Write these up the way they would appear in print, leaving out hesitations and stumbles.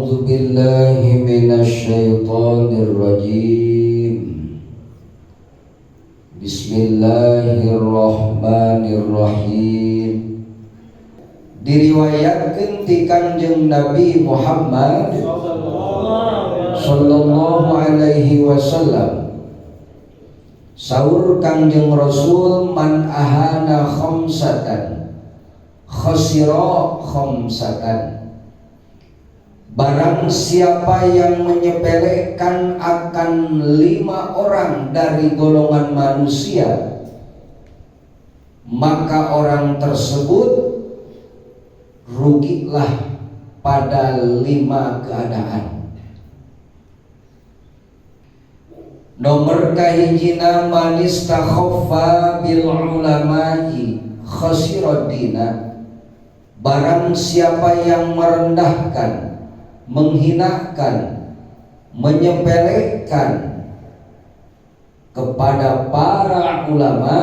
A'udzu billahi minasy syaithanir rajim. Bismillahirrahmanirrahim. Diriwayatkeun ti Kangjeng Nabi Muhammad sallallahu alaihi wasallam. Saur Kangjeng Rasul, man ahana khamsatan khasira khamsatan. Barang siapa yang menyepelekan akan 5 orang dari golongan manusia, maka orang tersebut rugilah pada 5 keadaan. Nomor kahijina, manistakhaffa bil ulama'i khasirad dina. Barang siapa yang merendahkan, menghinakan, menyepelekan kepada para ulama,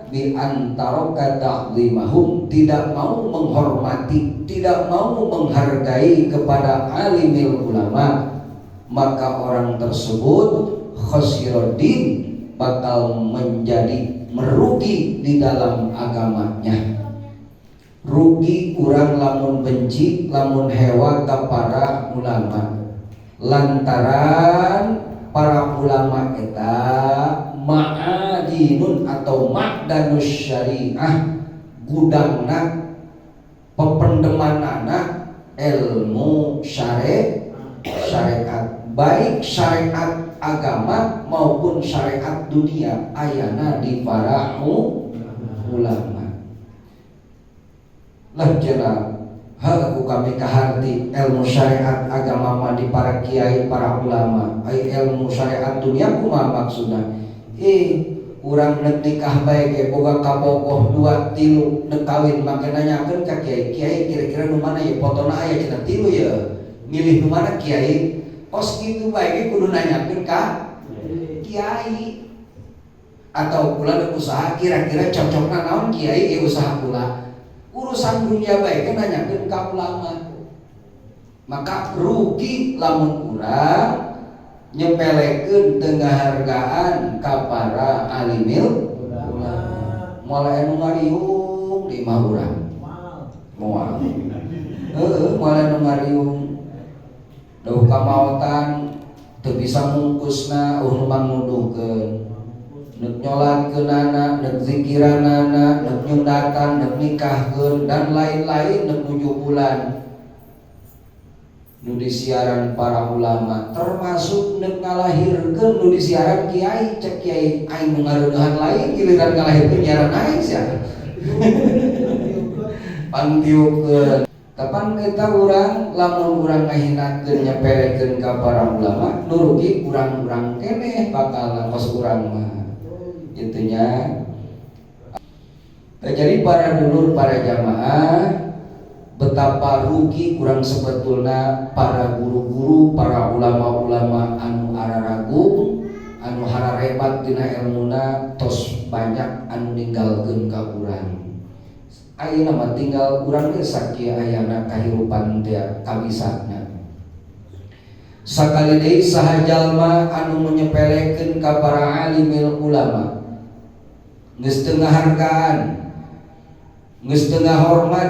bi antaraka ta'zimahum, tidak mau menghormati, tidak mau menghargai kepada alimil ulama, maka orang tersebut khasiruddin, bakal menjadi merugi di dalam agamanya. Rugi urang lamun benci, lamun hewa ka para ulama, lantaran para ulama eta ma'adinun atau ma'danus syariah, gudangna pependemanana ilmu syariat, baik syariat agama maupun syariat dunia ayana di para ulama. Lah jana hak kami kaharti ilmu syariat agama mah di para kiai, para ulama, ai ilmu syariat dunia kumaha maksudna? Urang nek nikah bae ge boga kabogoh 2 3 nek kawin, make nanyakeun ka kiai, kiai kira-kira nu mana ya, fotona aya cenah 3 ya, milih nu mana kiai? Kos kitu bae ge kudu nanyakeun ka kiai. Atau kula nek usaha kira-kira cocokna naon kiai, ge usaha kula. Urusan dunia bae ge nanyakeun ka ulama. Maka rugi lamun urang nyepelekeun teu ngahargaan ka para alimil ulama. Moal aya nu ngariung di imah urang. Moal. Heeh, moal aya nu ngariung. Duh kamaotan teu bisa mungkusna, eueuh nu mangnuduhkeun. Nek nyolatkeunana, nek zikiranana, nek nyundatan, nek nikahkeun dan lain-lain, nek 7 bulan nu disiaran para ulama, termasuk nek ngalahirkeun nu disiaran kiai. Cek kiai, aing nu ngareuneuhan lain, giliran ngalahirkeun nyaran aing sia. Pangtiukeun. Kapan kita urang lamun urang ngahinakeun, nyepelekeun ka para ulama, nu rugi urang-urang keneh bakal kos urang mah. Intinya jadi para dulur, para jamaah, betapa rugi kurang sebetulnya para guru-guru, para ulama-ulama anu araragu, anu hararebat dina elmuna, tos banyak anu ninggalkeun ka urang. Ayeuna mah tinggal urang ge sakieu ayana kahirupan teh kabisana. Sakali deui, saha jalma anu menyepelekeun ka para alimil ulama, geus teu ngahargaan, geus teu ngahormat,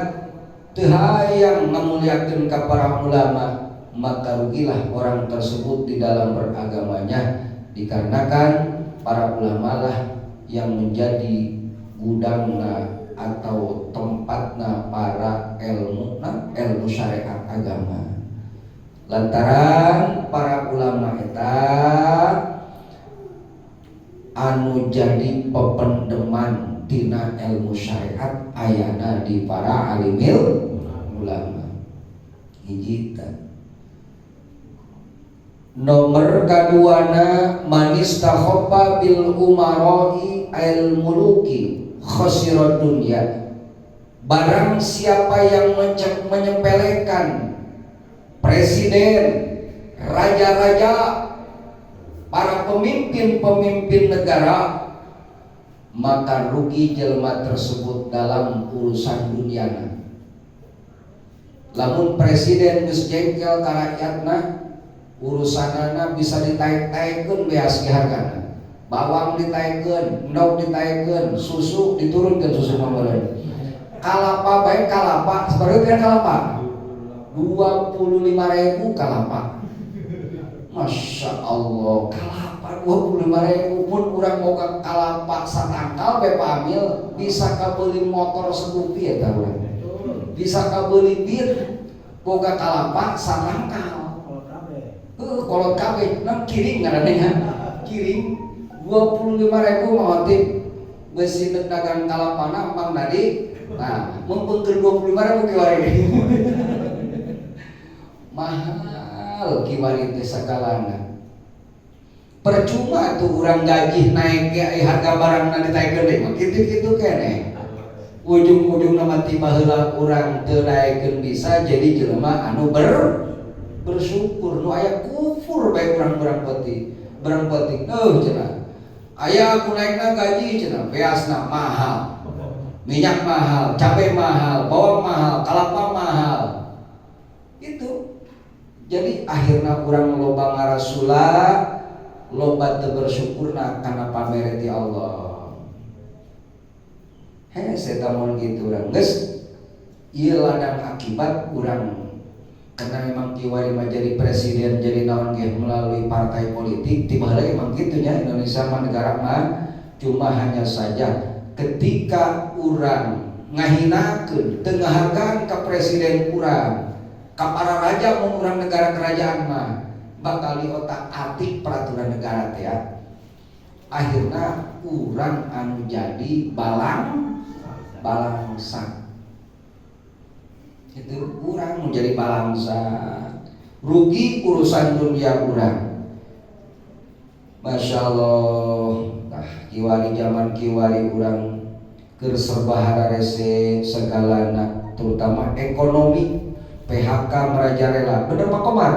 teu hayang ngamuliakeun ka para ulama, maka rugilah orang tersebut di dalam beragamanya, dikarenakan para ulama lah yang menjadi gudangna atau tempatna para ilmu, nah, ilmu syariat agama. Lantaran para ulama eta anu jadi pependeman tina ilmu syariat ayana di para alimil ulama. Hiji. Nomor kaduana, manistakhaffa bil umaroi al muluki khasirat dunya. Barang siapa yang menyepelekan presiden, raja-raja, para pemimpin-pemimpin negara, maka rugi jelma tersebut dalam urusan dunia. Lamun presiden geus jengkel ka rakyatna, urusanana bisa ditaek-taekkeun beas ge hargana. Bawang ditaekkeun, endog ditaekkeun, susu diturunkeun, susu mah meureun. Kalapa bae, kalapa, seperti kan kalapa 25 ribu kalapa. Masya Allah, kalapa 25 ribu pun urang mau ke kalapa satangkal bae, Pak Amil, bisa kabeli motor Scoopy ya urang. Bisa kabeli Beat boga kalapa satangkal. Heuh, kolot kabeh, nang kiring ngaranna nya. Kiring 25 ribu mah tip besi dagang kalapana Mang Nadi. Nah, meumpengkeun 25 ribu kiwari. Mahal kiwari teh sagalana. Percuma tuh urang gaji naik ge, harga barang na ditaekkeun deui mah kitu-kitu keneh. Ujung-ujung nama tiba heula urang teu naekkeun bisa jadi jelema anu bersyukur, nu aya kufur bae urang berang peuting. Berang peuting euh cenah. Aya aku naikna gaji cenah, beasna mahal. Minyak mahal, cabai mahal, bawang mahal, kalapa mahal. Itu. Jadi akhirnya urang loba ngarasula, loba teu bersyukurna kana pamere ti Allah. Hese mun gitu urang geus ieu ladang akibat urang, karena memang kiwari mah jadi presiden, jadi naon ge melalui partai politik. Tiba heula emang gitu nya, Indonesia mah negara mah. Cuma hanya saja ketika urang ngahinakeun, teu ngahargaan ka presiden urang, ka para raja, mun urang negara kerajaan mah bakal diotak-atik peraturan negara teh ya. Akhirnya urang anu jadi balangsa itu, urang menjadi balangsa, rugi urusan dunia urang. Masya Allah. Nah, kiwari zaman kiwari urang keur serba hararese segalana, terutama ekonomi. PHK merajalela, bener Pak Komar,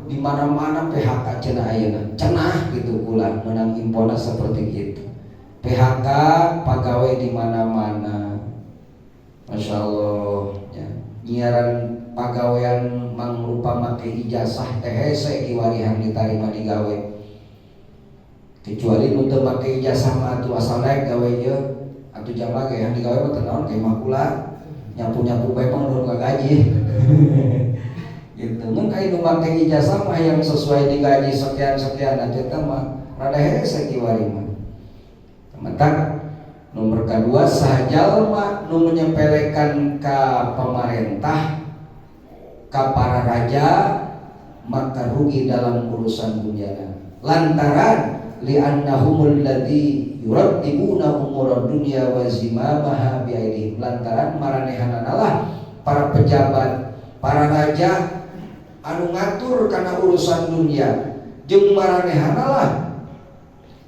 di mana-mana PHK cenah ayeuna, cenah gitu. Kula menang infona seperti itu, PHK pegawai di mana-mana. Masya Allah ya. Nyiaran pagawean mangrupa make ijazah teh hese kiwari diterima digawe, kecuali nu teu make ijazah mah atuh asal naik gawe ieu atuh jama ge yang digawe mah teu naon, kayak mah kula nyapu-nyapu bae mah nu gaji gitu. Mun aya nu make ijazah mah yang sesuai digaji sekian-sekian, nanti teh mah rada hese kiwari mah. Mentak nomor kedua, saha jalma nu menyepelekan ka pemerintah, ka para raja, maka rugi dalam urusan dunia, lantaran li'annahumul ladzi yurattibuna umurad dunya wa zimamaha biaidihim, lantaran maranehanana lah para pejabat, para raja anu ngatur karena urusan dunia, jeung maranehanana lah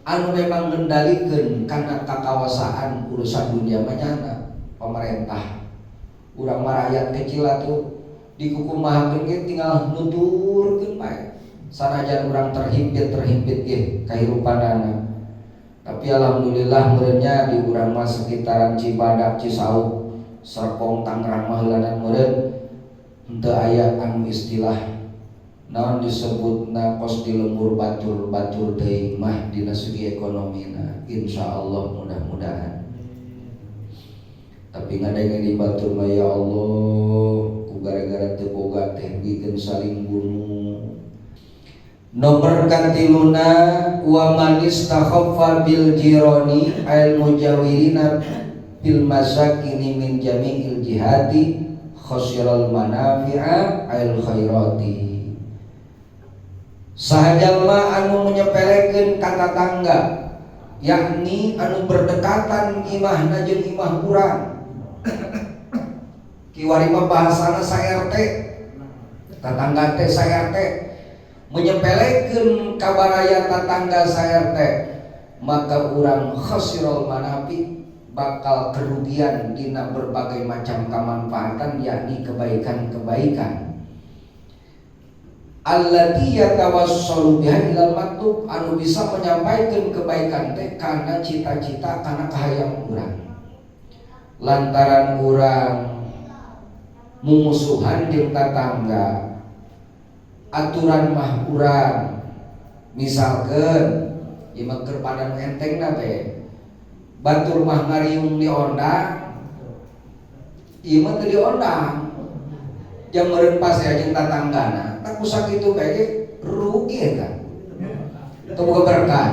anu memang mengendalikan karena kakawasaan urusan dunia manyana pemerintah. Urang mah rakyat kecil atuh dikukumahakeun ge tinggal nuturkeun bae, sanajan urang terhimpit terhimpit ge kahirupanana. Tapi alhamdulillah meureunnya di urang mah sekitaran Cibadak, Cisauk, Serpong, Tangerang mah heulanan meureun henteu aya anu istilah naon disebutna kos di lembur batur-batur teuing mah dina segi ekonomina, insyaallah mudah-mudahan. Tapi ngadenge di batur mah, ya Allah, ku gara-gara teu boga teh bikin saling bunuh. Nomor katiluna, wa man istakhaffa bil jirani al mujawirina bil masakini min jami'il jihati khasiral manafi'a al khairati. Saha jalma anu menyepelekeun ka tatangga, yakni anu berdekatan imahna jeung imah urang, kiwari mah bahasana sa RT, tatangga teh sa RT, menyepelekeun ka baraya tatangga sa RT, maka urang khasirul manafi, bakal kerugian dina berbagai macam kemanfaatan, yakni kebaikan-kebaikan allati yatawassalu biha ilal matlub, anu bisa menyampaikan kebaikan teh karena cita-cita, karena kahayang urang, lantaran urang Mumusuhan jeung tatangga, aturan mah urang, misalkan ieu mah keur pada nu entengna teh, batur mah ngariung diondang, ieu mah teu diondang, jang meureun pasea jeung tatanggana. Tak ku sakitu bae ge rugi eta, teu boga berkah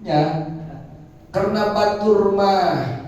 nya, karena batur mah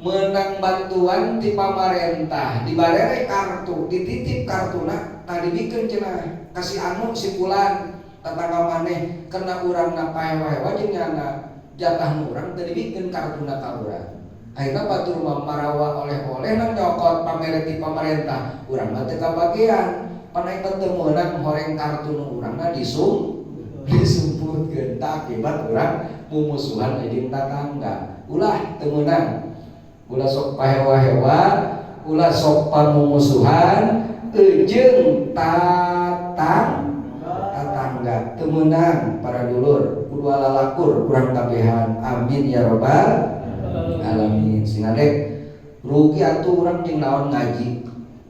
menang bantuan ti pamarentah, dibarere kartu, dititip kartuna, tadi dibikeun cenah kasih anu si fulan tetangga maneh. Kena urang na pahewa-hewa jeung nyana, jatah nu urang teu dibikeun kartuna ka urang. Akhirna batur mah marawa oleh-oleh nang nyokot pamere ti pamarentah, urang mah teu kabagian. Pan aing mah teu meunang horeng kartu nu urangna disumputkeun. Tah, akibat urang mumusuhan jeung tatangga. Ulah, teu meunang. Ulah sok pahewa-hewa, ulah sok pamumusuhan jeung tatangga, teu meunang. Para dulur, kudu lalakur kurang kabehan. Amin ya robbal alamin. Sing adek rugi atuh urang. Jeung naon ngaji,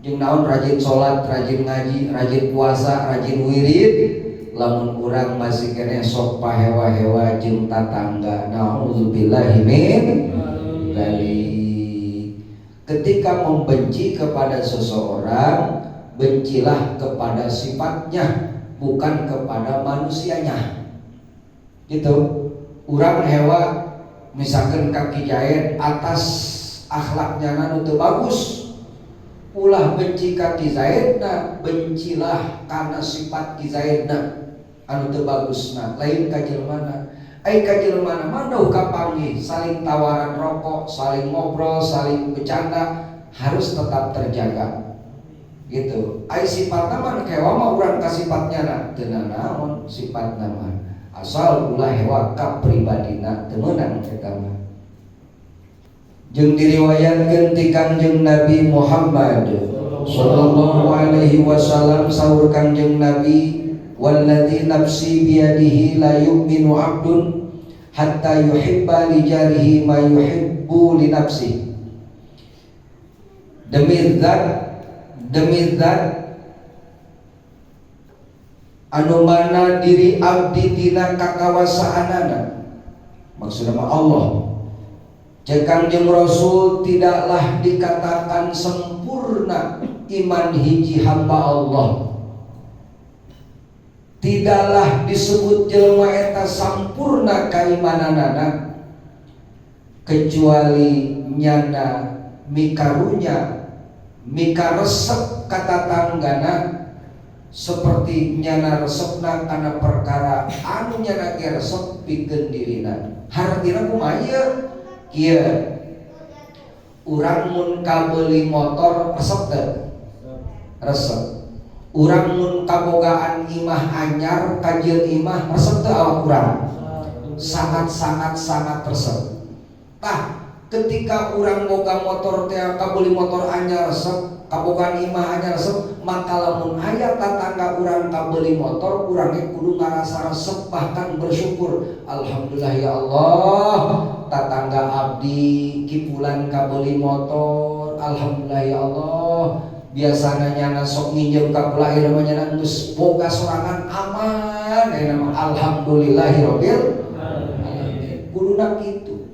jeung naon rajin salat, rajin ngaji, rajin puasa, rajin wirid, lamun urang masih keneh sok pahewa-hewa jeung tatangga? Naudzubillahi min dzalik. Ketika membenci kepada seseorang, bencilah kepada sifatnya, bukan kepada manusianya. Gitu. Urang hewa misalkan ka Ki Zaid atas akhlaknya nu teu bagus, ulah benci ka Ki Zaid, nah, bencilah karena sifat Ki Zaid na anu teu bagusna, lain ka jelmana. Ai ka jelmana mah dauh kapanggih, saling tawaran rokok, saling ngobrol, saling bercanda, harus tetap terjaga gitu. Ai sifatna mah hewa mah urang ka sifatnya na teu nanaon sifatna mah, asal ulah hewa ka pribadina, teu meunang eta mah. Jeung diriwayatkeun ti Kangjeng Nabi Muhammad sallallahu alaihi wasallam, saur Kangjeng Nabi, "Walladzi nafsi biyadihi la yu'minu 'abdun hatta yuhibba li jarihi ma yuhibbu li nafsihi." Demi zat, demi zat anu mana diri abdi dina kakawasaanana, maksudna mah Allah. Cek Kangjeng Rasul, tidaklah dikatakan sempurna iman hiji hamba Allah, tidaklah disebut jelema eta sampurna kaimananana, kecuali nyana mikarunya, mikaresep ka tatanggana seperti nyana resepna kana perkara anu nyana ge resep pikeun dirina. Hartina kumaha ieu? Kieu, urang mun kabeuli motor resep teu? Resep. Urang mun kabogaan imah anyar, kajeun imah, resep teu awak urang? Sangat sangat sangat resep. Tah, ketika urang boga motor teh, kabeuli motor anyar resep, kabogaan imah anyar resep, maka lamun aya tatangga urang kabeuli motor, urang ge kudu ngarasa resep, bahkan bersyukur, "Alhamdulillah ya Allah, tatangga abdi Ki Fulan kabeuli motor. Alhamdulillah ya Allah, biasanya nyana sok nginjem ka kula, ayeuna mah nyana geus boga sorangan, aman ayeuna mah, alhamdulillahirabbil alamin." Kuduna kitu.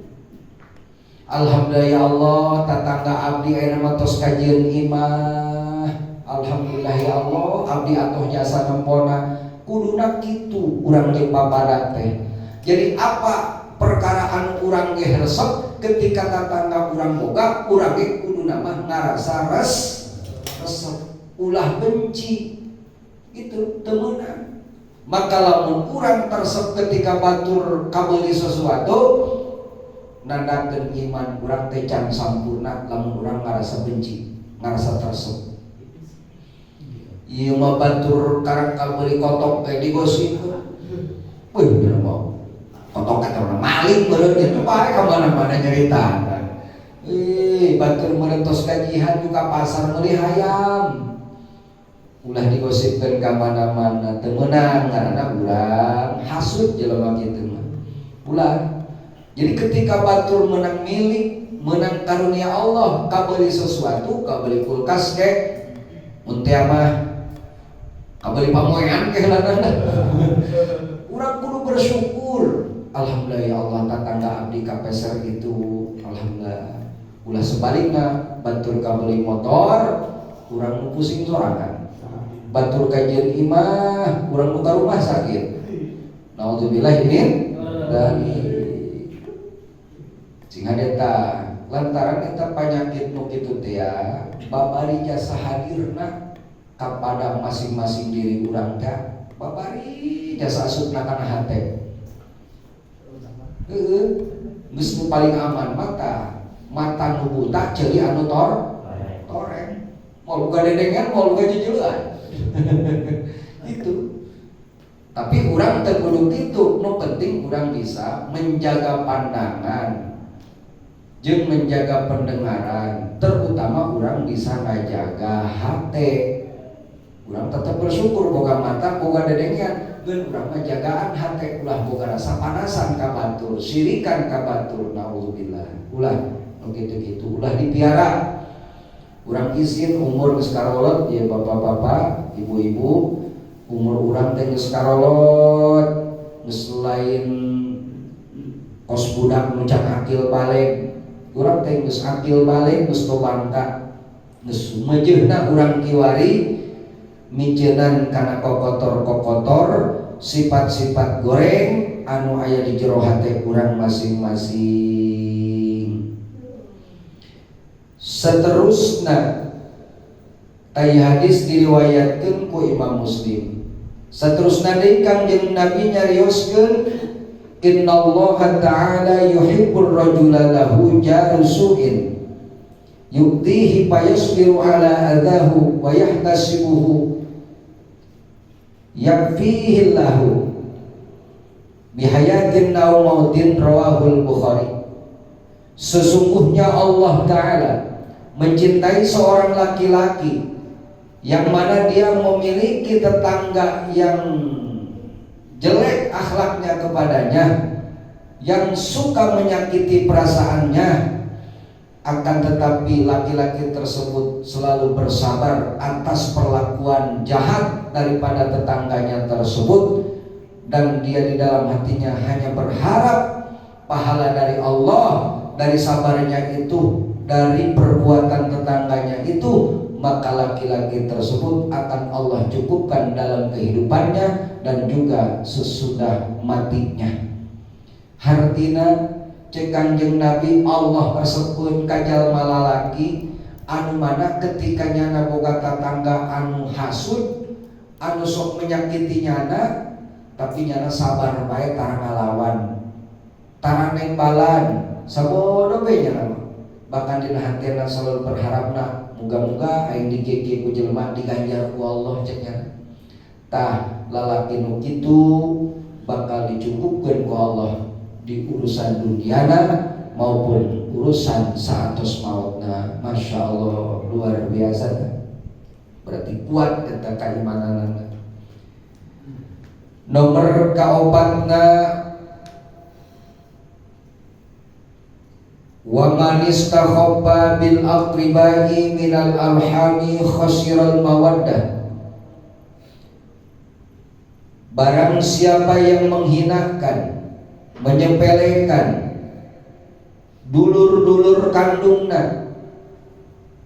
"Alhamdulillah ya Allah, tatangga abdi ayeuna mah tos kajieun imah. Alhamdulillah ya Allah, abdi atoh jasa nempona." Kuduna kitu urang jeung papada teh. Jadi apa perkara anu urang ge resep, ketika tatangga urang boga, urang ge kuduna mah ngarasa resep, ulah benci, itu teu meunang. Maka lamun urang teresep ketika batur kabeuli sesuatu, nandakeun iman urang teh can sampurna lamun urang ngarasa benci, ngarasa teresep. Ieu mah batur karang kabeuli kotok teh digosipkeun, "Wih, bener mah kotok kata orang maling meureun," itu bae ka mana-mana nyerita. Ih, batur meureun tos gajihan juga pasar meuli hayam, ulah digosipkeun ka mana-mana, teu meunang, karena urang hasud jelema kitu mah. Ulah. Jadi ketika batur menang milik menang karunia Allah kabeli sesuatu, kabeli kulkas ke mun teh mah kabeli pamoean ke ladana. Urang kudu bersyukur. Alhamdulillah ya Allah, tetangga abdi kapeser itu, alhamdulillah. Ulah sebaliknya, batur kabeli motor urang nu pusing sorangan, batur kajian imah urang nu ka rumah sakit. Naudzubillah min dari sing eta lantaran eta penyakit nu kitu teh ya, babari jasa hadirna kepada masing-masing diri urang teh, babari jasa asupna kana hate. Heeh, geus nu paling aman mata mata nu buta ceuli anu toreng, moal boga dedengan, moal boga jejeulean itu. Tapi urang teu kudu kitu, nu penting urang bisa menjaga pandangan jeung menjaga pendengaran, terutama urang bisa ngajaga hate. Urang tetap bersyukur boga mata, boga dedengan, geun urang mah jagaan hate, ulah boga rasa panasan ka batur, sirikan ka batur, naudzubillah. Ulah nu kitu-kitu, ulah dipiara. Urang izin, umur geus karolot ya, bapak-bapak, ibu-ibu, umur urang teh geus karolot, geus lain kos budak nu can akil balig. Urang teh geus akil balig, geus bangka, geus meujeuhna urang kiwari miceunnan kana kokotor-kokotor sifat-sifat goreng anu aya di jero hate urang masing-masing. Seterusna aya hadis diriwayatkeun ku Imam Muslim. Seterusna deui Kangjeng Nabi nyarioskeun, innallaha ta'ala yuhibbur rajula lahu jaru su'in yu'dhihi fayasbiru ala adahu wa yahtasibuhu yakfihi lahu bihayatin aw mautin, rawahul Bukhari. Sesungguhnya Allah Ta'ala mencintai seorang laki-laki yang mana dia memiliki tetangga yang jelek akhlaknya kepadanya, yang suka menyakiti perasaannya, akan tetapi laki-laki tersebut selalu bersabar atas perlakuan jahat daripada tetangganya tersebut, dan dia di dalam hatinya hanya berharap pahala dari Allah dari sabarnya itu, dari perbuatan tetangganya itu, maka laki-laki tersebut akan Allah cukupkan dalam kehidupannya dan juga sesudah matinya. Hartina cek Kangjeng Nabi, Allah resepeun ka jalma lalaki anu mana ketika nyana boga tatangga anu hasud, anu sok menyakiti nyana, tapi nyana sabar bae, tara ngalawan, tara nembalan, sabodo bae nyana mah. Bahkan dina hatena selalu berharapna, muga-muga aing dikieu ku jelema diganjar ku Allah, cek nyana. Tah, lalaki nu kitu bakal dicukupkeun ku Allah di urusan duniana maupun urusan saatos mautna. Masya Allah, luar biasa. Berarti kuat eta keimananana. Nomor kaopatna, wa man istakhaffa bil aqribai minal arhami khasiral mawaddah. Barang siapa yang menghinakan, menyepelekan dulur-dulur kandungnya,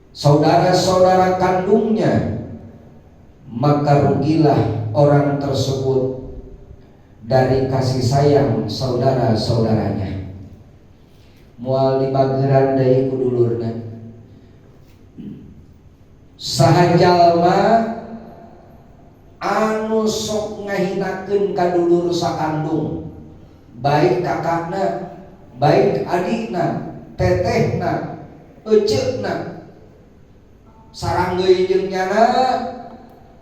saudara-saudara kandungnya, maka rugilah orang tersebut dari kasih sayang saudara-saudaranya. Moal dibageran deui ku dulurna. Saha jalma anu sok ngahinakeun ka dulur sakandung, baik kakakna, baik adikna, tetehna, eceukna, saranggeuy jeung nyana,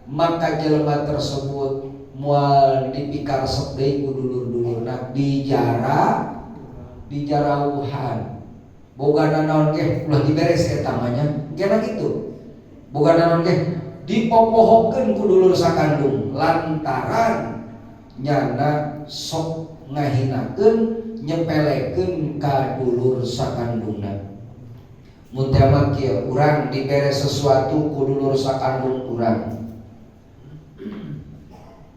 maka jelema tersebut moal dipikaresep deui ku dulur-dulurna, dijarauhan. Boga naon ge ulah diberes eta mah nya, kena kitu. Boga naon ge dipopohokeun ku dulur sakandung lantaran nyana sok ngahinakeun, nyepelekeun ka dulur sakandungna. Mun teu mah kieu, urang dibere sesuatu ku dulur sakandung urang.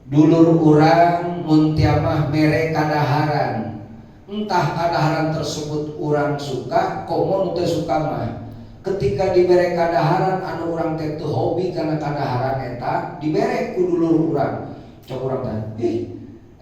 Dulur urang mun teu mah mere kadaharan, entah kadaharan tersebut urang suka komo nu teu suka mah, ketika dibere kadaharan anu urang teh teu hobi kana kadaharan eta, dibere ku dulur urang, cek urang teh, "Ih,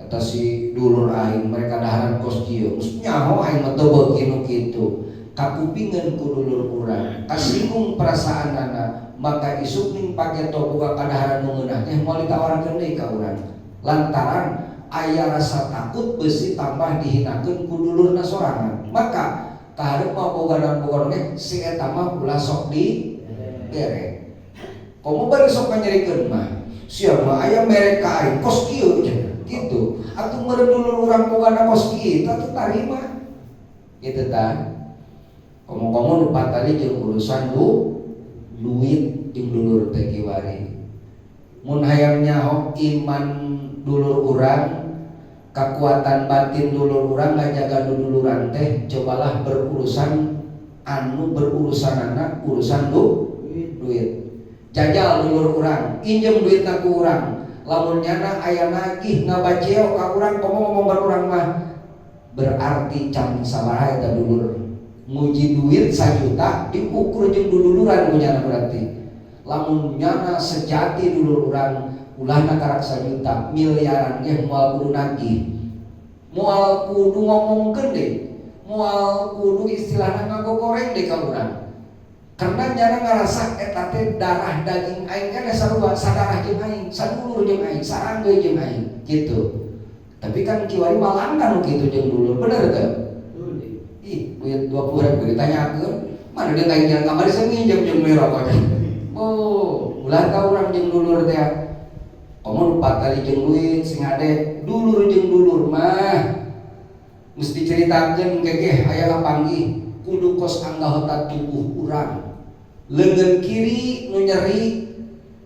eta si dulur aing mere kadaharan kos kieu, geus nyaho aing mah teu beuki nu kitu." Kakupingeun ku dulur urang, kasinggung perasaanana, maka isuk ning pageto boga kadaharan nu ngeunah teh moal ditawarkeun deui ka urang, lantaran aya rasa takut besi tambah dihinakeun ku dulurna sorangan. Maka kaharep mah boga dan boga ge si eta mah ulah sok di bere, komo bari sok nyerikeun mah, "Sia mah aya mere ka aing kos kieu," cenah gitu. Atuh meureun dulur urang bogana kos kieu atuh tarima gitu tah. Komo-komo nu patali jeung urusan duit jeung dulur teh kiwari. Mun hayang nyaho iman dulur urang, kekuatan batin dulur urang ngajaga duduluran teh, cobalah berurusan anu berurusan anak urusan duit. Jajal dulur urang injem duit ku urang, lamun nyana aya nagih ngabaceo ka urang, komo ngomong urang mah, berarti can sabaraha eta dulur. Nguji duit 1 juta diukur jeung duduluran ku nyana. Berarti lamun nyana sejati dulur urang, ulahna karak 1 juta, miliaran ge moal kudu nagih, moal kudu ngomongkeun deh, moal kudu istilahna ngagogoreng deh ka urang, karena nyana ngarasa eta teh darah daging aing kan, sarua sadarah jeung aing, sadulur jeung aing, sarangge jeung aing gitu. Tapi kan kiwari malangkan gitu jeung dulur, bener teu? Ih, duit 20 ribu ditanyakeun, mana dia tanya jalan kamari saya nginjem jeung beli rokok. Oh, ulah ka urang jeung dulur teh. Komo lupa kali jeung duit sing ade dulur jeung dulur mah mesti diceritakeun kege aya kapanggih kudu kos anggota tubuh urang. Leungeun kiri nu nyeri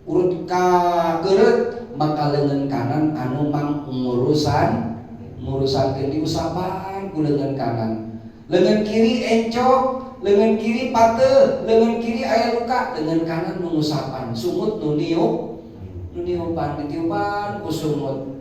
urut ka keureut, maka leungeun kanan anu mang ngurusan ngurusankeun, diusapan ku leungeun kanan. Leungeun kiri encok, leungeun kiri pateuh, leungeun kiri aya luka, leungeun kanan nu ngusapan, sungut nu niup, nu niupan, ditiupan ku sungut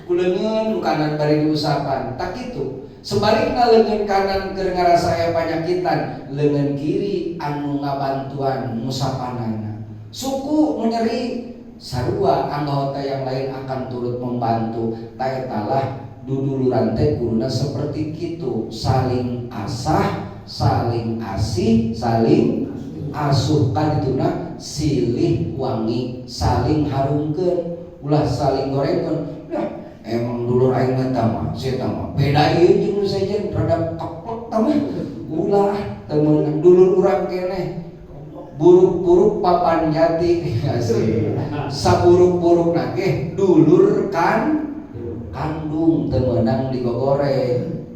ku leungeun nu kanan bari diusapan. Tak kitu sebalikna, leungeun kanan keur ngarasa aya panyakitan, leungeun kiri anu ngabantuan ngusapanana. Suku nu nyeri sarua, anggota yang lain akan turut membantu. Taetalah duduluran teh kuduna seperti gitu, saling asah, saling asih, saling asuh kan dituna silih wangi, saling harumkeun, ulah saling gorengkeun. Ya emang dulur aing mah mah si eta mah beda ieu jeung nu sejen, rada keplek tah mah. Ulah, temenan dulur urang keneh. Buruk-buruk papan jati, asik, saburuk-buruk ge dulur kan kandung teu meunang digogoreng.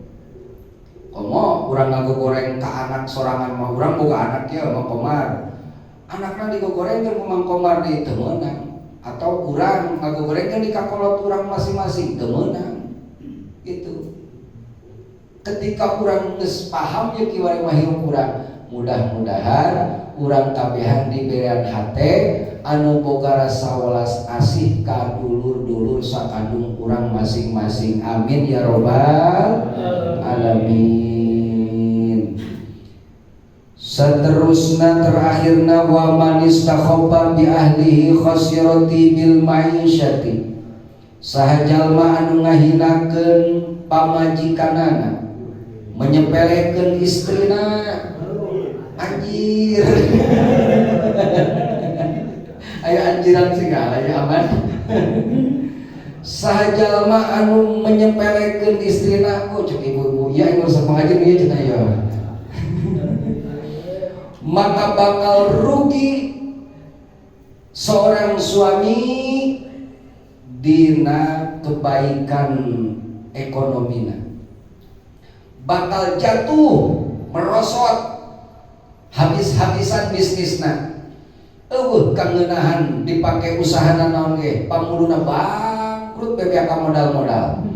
Komo urang ngagogoreng ka anak sorangan mah. Urang boga anak ya, Mang Komar, anakna digogorengkeun ku Mang Komar di teu meunang, atau urang ngagogorengkeun di kakolot urang masing-masing teu meunang gitu. Ketika urang geus paham ya kiwari mah hirup urang, mudah-mudahan urang kabehan diberian hate anu boga rasa welas asih ka dulur-dulur sakandung urang masing-masing. Amin ya robbal alamin. Seterusna, terakhirna, wa man istakhaffa bi ahlihi khasirati bil ma'isyati. Saha jalma anu ngahinakeun pamajikanana, menyepelekeun istrina, anjir, ayo anjiran segala ya aman. Saha jalma anu menyepelekeun istrina, oh, cek ibu-ibu ya, ibu usah pengajian ieu cenah ya, maka bakal rugi seorang suami dina kebaikan ekonomina, bakal jatuh merosot habis-habisan bisnisna, eueuh kangeunahan dipake usahana naon ge, pamuluna bangkrut bebeak modal-modal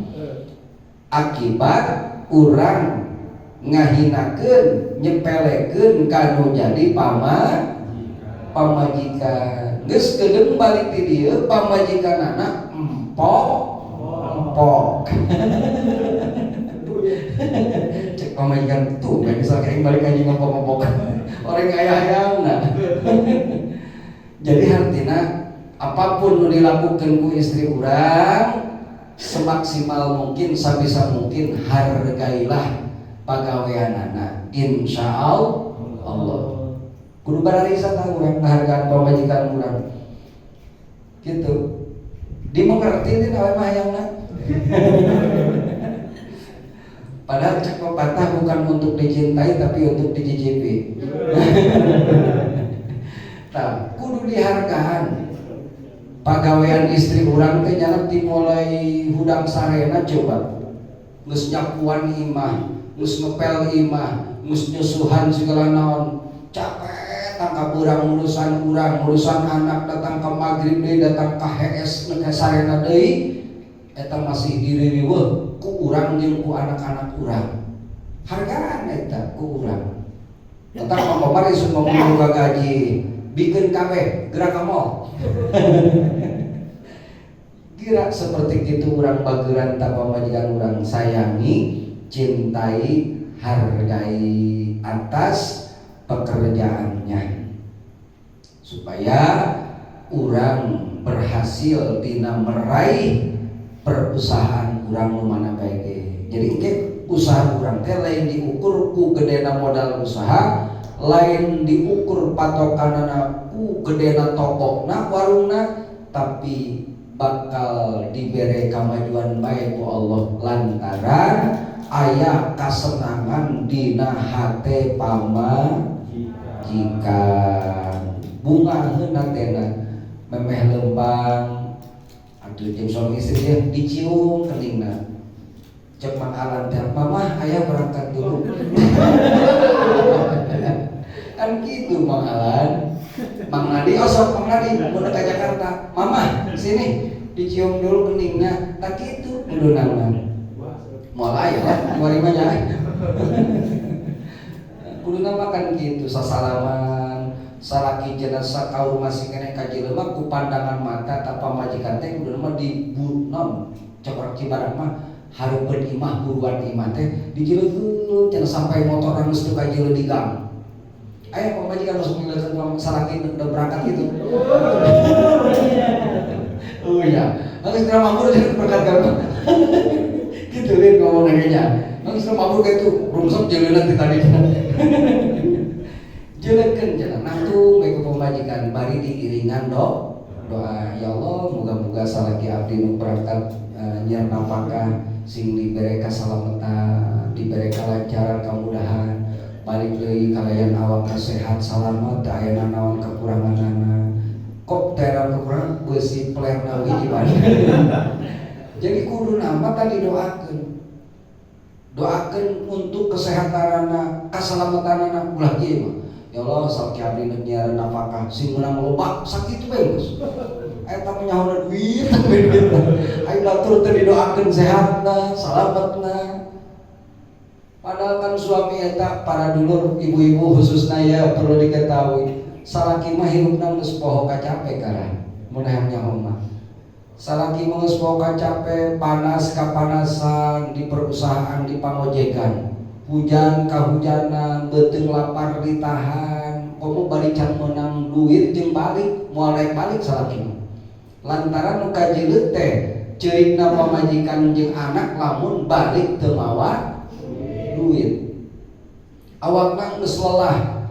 akibat urang ngahinakeun. Nyepelekeun kanu jadi pamajikan. Geus kedeung balik di dieu pamajikanana empok empok. Cek pamajikan tuh kan bisa kayak balik aja ngempok-ngempok. Orang kaya hayangna. Jadi artinya apapun nu dilakukan ku istri urang semaksimal mungkin, sabisa mungkin hargailah pagaweanana, insya Allah. Kudu bararisa tah urang ngahargaan pamajikan urang gitu, dimengerti teh awe mah hayangna. Padahal cek pepatah, bukan untuk dicintai tapi untuk dicicipi. Tah, kudu dihargaan pagawean istri urang teh, nyana dimulai hudang sarena. Coba geus nyapuan imah, geus ngepel imah, geus nyusuhan segala naon, capek tangkap urang, urusan urang, urusan anak, datang ke maghrib deui, datang ke HS ke sarena deui, eta masih diririweuh ku urang jeung ku anak-anak urang. Hargaan eta ku urang. Tentang Mang Komar isun ngomong gaji, bikin kabeh gerak ka mall. Kira seperti itu orang bageran tanpa pamajikan orang, sayangi, cintai, hargai atas pekerjaannya supaya orang berhasil dina meraih perusahaan urang nu mana bae ge. Jadi engke usaha urang teh lain diukur ku gedena modal usaha, lain diukur patokanana ku gedena tokona, warungna, tapi bakal dibere kemajuan baik ku Allah lantaran aya kasenangan dina hate pamajikan. Bungaheun hatena memeh lempang atuh jeung suami istri dia, dicium keningna. Cek Mang Alan teh, "Mama, ayah berangkat dulu." Kan gitu Mang Alan. Mang Nadi, oh sok Mang Nadi mau ke Jakarta, "Mama, sini," dicium dulu keningnya. Tak gitu kudu nama mulai lah warimanya, kudu nama kan gitu, sasalaman. Salaki cenah sakaur masih keneh ka jelema ku pandangan mata ta pamajikan teh kudu mah di non cek urang Cibadak mah hareupeun imah, buruan imah teh dijileukeun cenah sampai motor geus teu kajeuleuh di gang. Aya pamajikan langsung ngeliat salaki udah berangkat gitu. Oh iya, langsung segera mabur jadi berangkat kan gitu lin ngomong nanya. Langsung mabur kayak itu rungsep jeleuna ti tadi. Jelekeun cenah nangtung bae ku pamajikan bari diiringan doa, "Ya Allah, moga-moga salaki abdi nu berangkat nyiar napakah sing dibere kasalamatan, dibere kalancaran, kamudahan, balik deui kalayan awak sehat salamat, teu aya nanaon kekuranganana." Kok daerah kekurangan beusi pelerna hiji mana. Jadi kudu nama tadi doakeun, doakeun untuk kesehatanana, kasalamatanana. Ulah kieu mah, "Ya Allah, salaki abdi nu nyiaran nafkah sing meunang loba," sakitu bae geus. Eta mah nyahona duit duit. Ayo batur teh didoakeun sehatna, salametna. Padahal kan suami eta, para dulur, ibu-ibu khususnya ya, perlu diketahui, salaki mah hirupna geus poho kacape karah mun hayang nyaho mah. Salaki mah geus poho kacape, panas kapanasan di perusahaan, di pangojekan, hujan kahujanan, beuteung lapar ditahan, komo bari can meunang duit jeung balik moal rek balik salaki mah. Lantaran nu kajileut teh ceurikna pamajikan jeung anak lamun balik teu mawa duit. Awakna geus lelah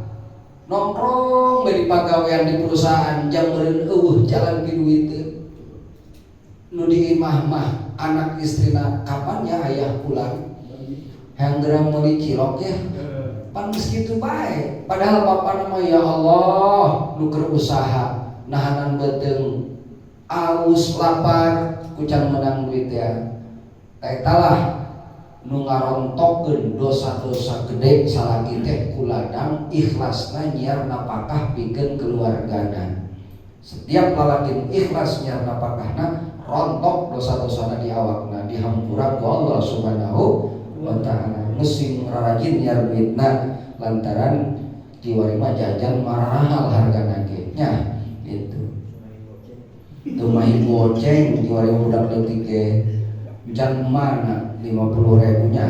nongkrong di pagawean di perusahaan, jam meureun eueuh jalan ki duit teh. Nu di imah mah anak istrina, "Kapan ya ayah pulang? Hayang geura meuli cilok ya." Pan geus kitu bae. Padahal bapana mah, ya Allah, nu keur usaha nahanan beuteung aus lapar ku can menang duit ya. Eta lah nu ngarontokkeun dosa-dosa gede salaki teh ku ladang ikhlasna nyiar napakah pikeun keluargana. Setiap lalaki nu ikhlas nyiar napakahna, rontok dosa-dosana di awakna, dihampura ku Allah Subhanahu wa Ta'ala. Sing rarajin nyiar duitna. Lantaran kiwari mah jajan mahal hargana ge nya gitu. Teu goceng kiwari budak leutik ge, can mana 50 ribu nya.